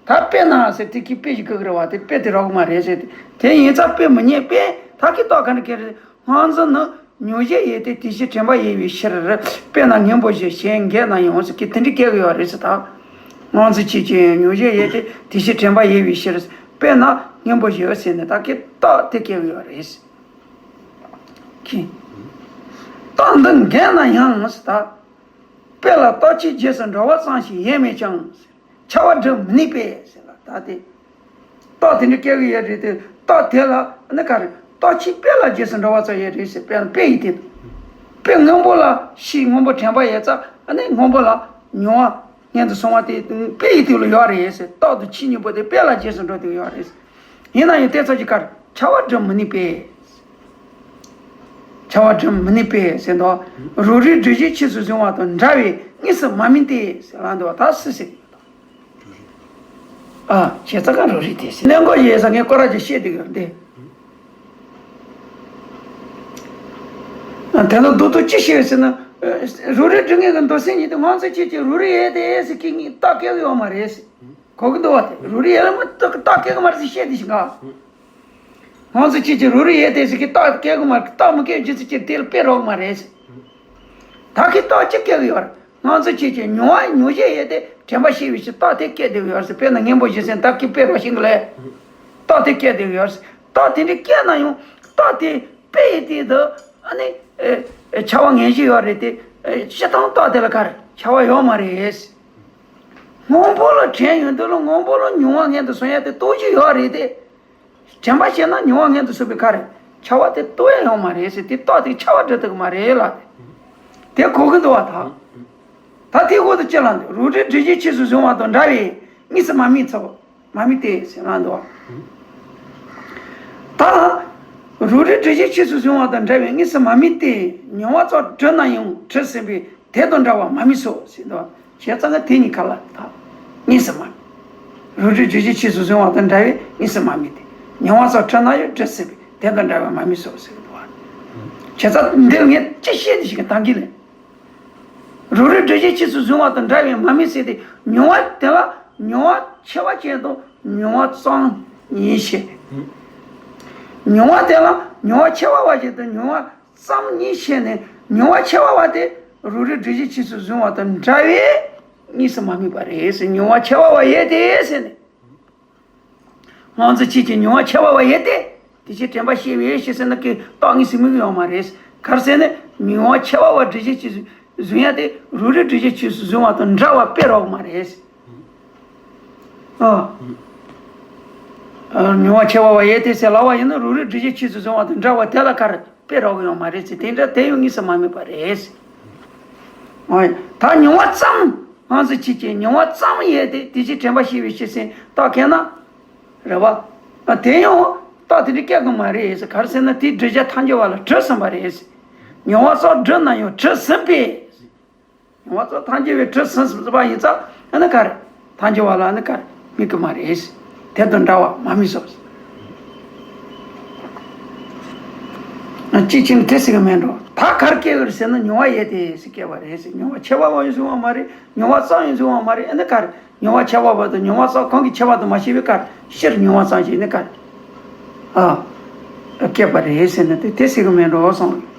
ད་དཔེར་ན་ཟེར་དེ་གི་དཔེ་ཞིག་གི་རེད་བ། དེ་དཔེ་དེ་རོགས་མ་རེད་ཟེར་ཏེ། དེ་ཡིན་ཙང་དཔེ་མི་སྙན་པས། ད་གི་རྟགས་ག་འདྲ་སྐྱེ་རེད། སྔོ་འཛིན་ནི་མྱོང་བྱེད་ཡོད་དེ་དེ་བཞིན་དྲན་པ་ཡོད་པའི་ཕྱིར། དཔེར་ན་སྙིང་པོ་བཞི་གཞན་འགས་ན་ཡང་ཟེར་གི་དེ་འདྲ་སྐྱེ་གི་ཡོད་རེད་ཟེར་ད། སྔོ་འཛིན་ཆོས་ཅན་མྱོང་བྱེད་ཡོད་དེ་དེ་བཞིན་དྲན་པ་ཡོད་པའི་ཕྱིར། དཔེར་ན་སྙིང་པོ་བཞི་ཟེར་ནས་ད་གི་རྟགས་དེ་སྐྱེ་གི་ཡོད་རེད། གི། རྟགས་འདི་འགས་ན་ཡང་ཟེར་ད། དཔེ་ལ་རྟགས་ཆོས་རྗེས་སུ་འགྲོ་བ་ཙམ་ཞིག་ཡོད་མོད་ཀྱང་། ཁྱབ་པ་སྒྲུབ་མི་ནུས་པས་ཟེར་ལ་ད་དེ། རྟགས་དེ་འདྲ་སྐྱེ་གི་ཡོད་རེད་དེ། རྟགས་དེ་ལ་ནི་ག་རེ། རྟགས་ཆོས་དཔེ་ལ་རྗེས་སུ་འགྲོ་བ་ཙམ་ཡོད་རེད་ཟེར། དཔེ་དཔེ་ཡི་དེ། དཔེ་སྔོན་པོ་ལ་ཤེས། སྔོན་པོ་དྲན་པ་ཡོད་ཙང་ཨ་ནི་སྔོན་པོ་ལ་མྱོང་བ་སྔོན་དུ་སོང་བ་དེ་དཔེ་ཡི་དེ་ལ་ཡོད་རེད་ཟེར། རྟགས་དང་ཆོས་གཉིས་པོ་དེ་དཔེ་ལ་རྗེས་སུ་འགྲོ་དེ་ཡོད་རེད་ཟེར། ཡིན་ན་ཡང་དེ་ཙམ་གྱིས་ག་རེ། ཁྱབ་པ་སྒྲུབ་མི་ནུས་པས། ཁྱབ་པ་སྒྲུབ་མི་ནུས་པས་ཟེར་འདུག་རོ་རིག་སྒྲིབ་བྱེད་ཆོས་སུ་བཟུང་བ་དང་འདྲ་བས་དངོས་སུ་མ་དམིགས་ཏེ་ཟེར་ལབ་འདུག་ད་སུ་ཟེར། ཨ། བྱས་ཙང་ཀ་རོ་རིག་དེ་ཟེར། གནས་འགོག་ཡོད་ས་ངས་སྐོར་ར་ཅིག་བཤད་དེ་གི་འདི། ཨ། དེ་ལ་མདོར་བསྡུས་ཅི་བཤད་ཟེར་ན། རོ་རིག་སྒྲིབ་ངེས་ཀྱི་མདོ་སེམས་ཉིད་དུ་སྔོ་འཛིན་ཆོས་ཅན་རོ་རིག་ཡོད་དེ་ཟེར་གི་ངས་རྟགས་སྐྱེ་གི་ཡོད་མ་རེད་ཟེར། གོ་གི་འདུག་བ། དེ་རོ་རིག་ཡོད་ལ་མ་རྟགས་སྐྱེ་གི་མ་རེད་ཟེར་བཤད་དེ་ཞིག་ག་སྔོ་འཛིན་ཆོས་ཅན་རོ་རིག་ཡོད་དེ་ཟེར་གི་རྟགས་སྐྱེ་གི་མ་རེད། རྟགས་མི་སྐྱེ་རྒྱུ་ཟེར་གྱི་དེ་ལ་དཔེ་རོགས་མ་རེད་ཟེར། ད་གི་རྟགས་ཅི་སྐྱེ་གི་ཡོད་རེད། སྔོ་འཛིན་ཆོས་ཅན་མྱོང་བ་མྱོང་བྱེད་ཡོད་དེ་དྲན་པ་ཤེས་པའི་ཕྱིར་རྟགས་དེ་སྐྱེ་བསྡད་ཡོད་རེད་ཟེར། དཔེར་ན་སྙིང་པོ་བཞི་ཟེར་ད་གི་དཔེ་རོགས་ཤིང་གི་ལས། རྟགས་དེ་སྐྱེ་བསྡད་ཡོད་རེད་ཟེར། རྟགས་དེ་འདྲ་སྐྱེས་ན་ཡང་རྟགས་དེ་དཔེ་ཡི་དེ་དུ་ཨ་ནི། ཨེ། ཨེ། ཁྱབ་པ་ངེས་ཅིག་ཡོད་རེད་དེ། ཨེ། སྤྱིར་བཏང་རྟགས་དེ་ལ་ག་རེ་ཁྱབ་པ་ཡོད་མ་རེད། སྔོན་པོ་ལ་དྲན་ཡོང་དུས་ལ་སྔོན་པོ་ལ་མྱོང་བ་སྔོན་དུ་སོང་ཡ་དེ་རྟོགས་རྒྱུ་ཡོད་རེད་དེ། དྲན་པ་བྱས་ན་མྱོང་བ་སྔོན་དུ་སོང་བའི་ག་རེ་ཁྱབ་པ་དེ་རྟོགས་ཡ་ཡོད་མ་རེད་ཟེར། དེ་རྟགས་དེ་ཁྱབ་པ་འགྲོ་ཐུབ་ཀྱི་མ་རེད་ལ། དེ་གོ་གི་འདུག་བ་ད། ད་དེ་འོག་ཏུ་ཅི་ལ་འདུག་རོ་རིག་སྒྲིབ་བྱེད་ཆོས་སུ་བཟུང་བ་དང་འདྲ་བས་དངོས་སུ་མ་དམིགས་ཚུལ། མ་དམིགས་ཏེ་ཟེར་ལ་འདུག་ད་རོ་རིག་སྒྲིབ་བྱེད་ཆོས་སུ་བཟུང་བ་དང་འདྲ་བས་དངོས་སུ་མ་དམིགས་ཏེ། མྱོང་བ་ཙམ་གྲུབ་ན་ཡང་གྲུབ་ཟིན་པས་དེ་དང་འདྲ་བར་མ་དམིགས་སོ་ཟེར་འདུག་བྱས་ཙང་ང་དེ་གཉིས་ཀ་ལ་ད་དངོས་སུ་མ་དམིགས། རོ་རིག་སྒྲིབ་བྱེད་ཆོས་སུ་བཟུང་བ་དང་འདྲ་བས་དངོས་སུ་མ་དམིགས་ཏེ། མྱོང་བ་ཙམ་གྲུབ་ན་ཡང་གྲུབ་ཟིན་པས་དེ་དང་འདྲ་བར་མ་དམིགས་སོ་ཟེར་འདུག་བྱས་ཙང་འདིར་ངས་ཅི་བཤད་དེ་ཞིག་གི་ད་གི་ལས། རོ་རིག་སྒྲིབ་བྱེད་ཆོས་སུ་བཟུང་བ་དང་འདྲ་བས་མ་དམིགས་ཟེར་ཏེ། མྱོང་བ་དེ་ལ་མྱོང་བ་ཆེ་བ་ཅན་དང་མྱོང་བ་ཙམ་གཉིས་བཤད། མྱོང་བ་དེ་ལ་མྱོང་བ་ཆེ་བ་བ་ཅན་དང་མྱོང་བ་ཙམ་གཉིས་བཤད་ནས། མྱོང་བ་ཆེ་བ་བ་དེ་རོ་རིག་སྒྲིབ་བྱེད་ཆོས་སུ་བཟུང་བ་དང་འདྲ་བས་དངོས་སུ་མ་དམིགས་པ་རེད་ཟེར། མྱོང་བ་ཆེ་བ་བ་ཡོད་དེ་ཟེར་ནས། སྔོ་འཛིན་ཆོས་ཅན་མྱོང་བ་ཆེ་བ་བ་ཡོད་དེ། དེ་ཕྱིར་དྲན་པ་ཤེས་པས་ཞེས་ཟེར་ན་གི་རྟགས་དངོས་སུ་དམིགས་ཡོད་མ་རེད། ག་རེ་ཟེར་ན་མྱོང་བ་ཆེ་བ་བ་སྒྲིབ་བྱེད་ཆོས་སུ་བཟུང་ཡ་དེ་རོ་རིག་སྒྲིབ་བྱེད་ཆོས་སུ་བཟུང་བ་དང་འདྲ་བ་དཔེ་རོགས་མ་རེད། ཨ། ཨ། མྱོང་བ་ཆེ་བ་བ་ཡོད་དེ་ཟེར་ལབ་པ་ཡིན་ན་རོ་རིག་སྒྲིབ་བྱེད་ཆོས་སུ་བཟུང་བ་དང་འདྲ་བ་དེ་ལ་ག་རེ་དཔེ་རོགས་ཡོད་མ་རེད་ཟེར། དེ་འདྲ་དེ་ཡང་དངོས་སུ་མ་དམིགས་པ་རེད། ཨོ། ད་མྱོང་བ་ཙམ་སྔོ་འཛིན་ཆོས་ཅན་མྱོང་བ་ཙམ་ཡོད་དེ་དེ་ཕྱིར་དྲན་པ་ཤེས་པས་ཞེས་ཟེར་རྟགས་ཁས་ན། རེད་བ། ཨ། དེ་ཡང་རྟགས་དེ་འདྲ་སྐྱེ་གི་མ་རེད་ཟེར། ག་རེ་ཟེར་ན་དེའི་སྒྲིབ་བྱེད་ཐལ་འགྱུར་བ་ལ་གྲུབ་ཟིན་པ་རེད་ཟེར། མྱོང་བ་ཙམ་གྲུབ་ན་ཡང་གྲུབ་ཟིན་པས། མྱོང་བ་ཙམ་ཐལ་འགྱུར་བས་གྲུབ་ཟིན་པ་ཡིན་ཙང་ཨ་ནི་ག་རེ། ཐལ་འགྱུར་བ་ལ་ཨ་ནི་ག་རེ་དམིགས་གི་མ་རེད་ཟེར། དེ་དང་འདྲ་བ་མ་དམིགས་སོ་ཟེར། ཨ། གཅིག་བྱས་ན་དེ་ཟེར་གི་མེད་འགྲོ། ད་གར་སྐྱེ་གི་རེད་ཟེར་ན་མྱོང་བ་ཡོད་དེ་ཟེར་སྐྱེ་བ་རེད་ཟེར། མྱོང་བ་ཁྱད་པར་བ་ཡིན་ཟེར་བ་མ་རེད། མྱོང་བ་ཙམ་ཡིན་ཟེར་བ་མ་རེད། ཨ་ནི་གར་མྱོང་བ་ཁྱད་པར་བ་དང་མྱོང་བ་ཙམ་གང་གི་ཁྱད་པར་དུ་མ་ཤེས་པའི་གར་སྤྱིར་མྱོང་བ་ཙམ་ཞིག་ནི་གར་ཨ་སྐྱེ་བ་རེད་ཟེར་ན་དེ་དེ་ཟེར་གི་མེད་འགྲོ་སོང་།